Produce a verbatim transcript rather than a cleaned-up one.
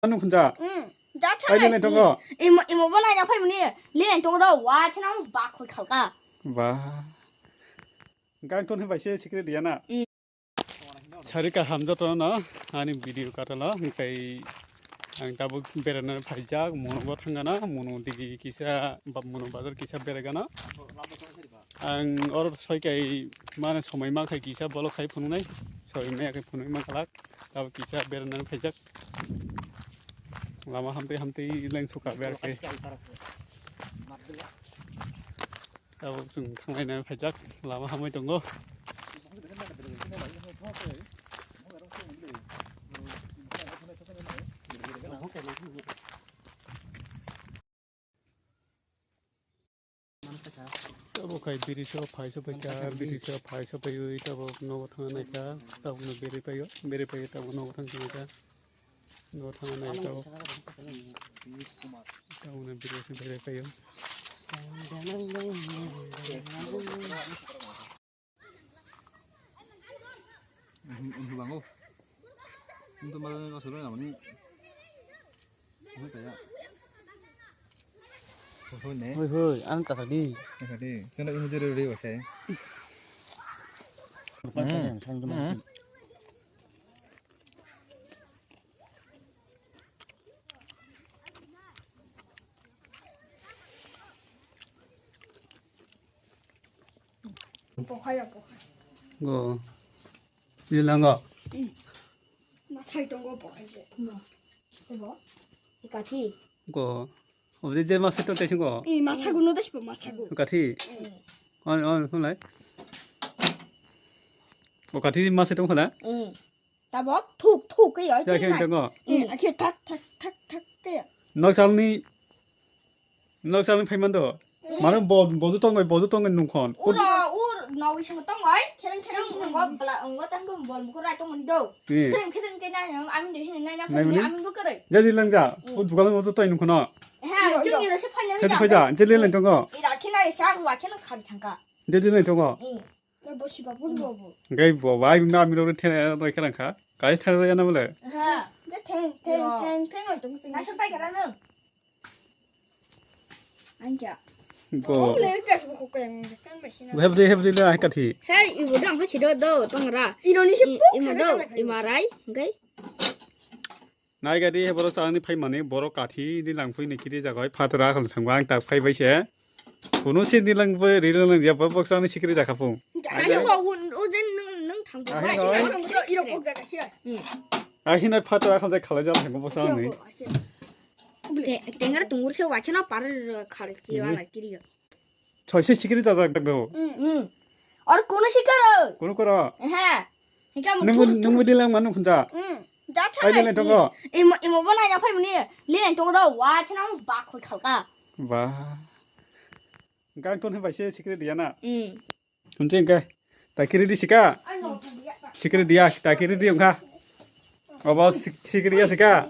Anu khunja. Mm. Ja Ai, chale. Lele tongo. Imo, imo bo naina phai muni. Lele tongo do. Wa, chana mo ba khoi khalka. Ba. Gang ton hai bai se secret ya na. Mm. Sari ka ham joto no ani video katalo, hingkai ang tabuk berana phaijak, mono bo thangana, mono digi kisa, ba-, mono bazar kisa beregana. Ang or soi kai mane somai ma khai kisa bolo khai phununai, soi me khai phunui ma khalak, tabuk kisa berana phaijak. Lama hamtwi hamtwi leng suka ber kai. Tabuk chwng thanglaina phaijak, lama hamwi tongo. Tabuk khai biri so phai so phaikha, biri so phai so phaiwi tabuk nogo thangna naikha, tabuk no beri phaio, beri phaio tabuk nogo thangna naikha. Nogo thangna naikha tabuk. Tabuk no biri phaio. Hwbango. Wngtong ma aswk bai namani. Hoi kaya. Hoi ne. Hoi hoi, ang kata di. Kata di. Sana ini jero re wasai. Hmm. Hmm. Pokhai ya, pokhai. Go. Bilango. Hmm. Masai tongo pokhai se. Ebo? Ikathi. Go. Obde je masai tong taisingo. Eh, masagu no dasibo masagu. Kathi. Eh. On, on, on lai. O kathi masai tong khala. Eh. Tabok thuk thuk ke yoi. Ya khe tongo. Eh, akhe thak thak thak thak ke. Nok salni Nok salni phaiman do. Mano bo bodu tongoi bodu tongoi nungkhon. Ura ur nawi sing tongoi. Khereng khereng nungkhon. Ngo bla ngo tang go bol bukur rai tongoni do. Eh. Khereng khereng ke nai nang ami de hin nai nang Nai mani? Ami bukur. Jadi langja. Eh. O dugal mo to toi nungkhono. Ha, jung yoro se phanya. Jadi phaja, jadi leng tongo. Ira khe nai sa wa khe nang khari thangka. Jadi leng tongo. Eh. Bo siba bun bo bo. Gai bo bai na ami ro thena noi kherang kha. Kai thena ya na bole. Ha. Je theng theng theng theng oi tong sing. Na sa pai kara nang. Anja. Go. Oh, le gas mo ko keng keng ba hina. Hebri hebri le ai kathi. Hey, ibu dang ha sido do tongra. Ino ni se pok sa do. Imarai, gai. Nai gadi hebro changni phai mani boro kathi ni langpui ni kiri jagoi phatra khal thangba ang tak phai bai se. Kuno se ni langpui ri lang ya bok changni sikri jakha phung. Kaisa ko un o jen nung nung thang ba. Iro pok jaga hia. Ahina phatra khal jai khala jam thang bok changni. Tengar tungur se wachano par khal ki wala kiri. Thoise sikiri jajak dagdo. Hmm. Or kuno sikaro. Kuno koro. He. Hika mo. Nungbu nungbu dilang manu khunja. Hmm. Ja cha. Ai dilang tongo. Imo imo bo naina phai muni. Lilang tongo do wa chana mo ba khoi khalka. Ba. Gang ton he bai se sikiri diya na. Hmm. Unche ke. Takiri di sika. Sikiri diya, takiri di ungkha. Obo sikiri ya sika.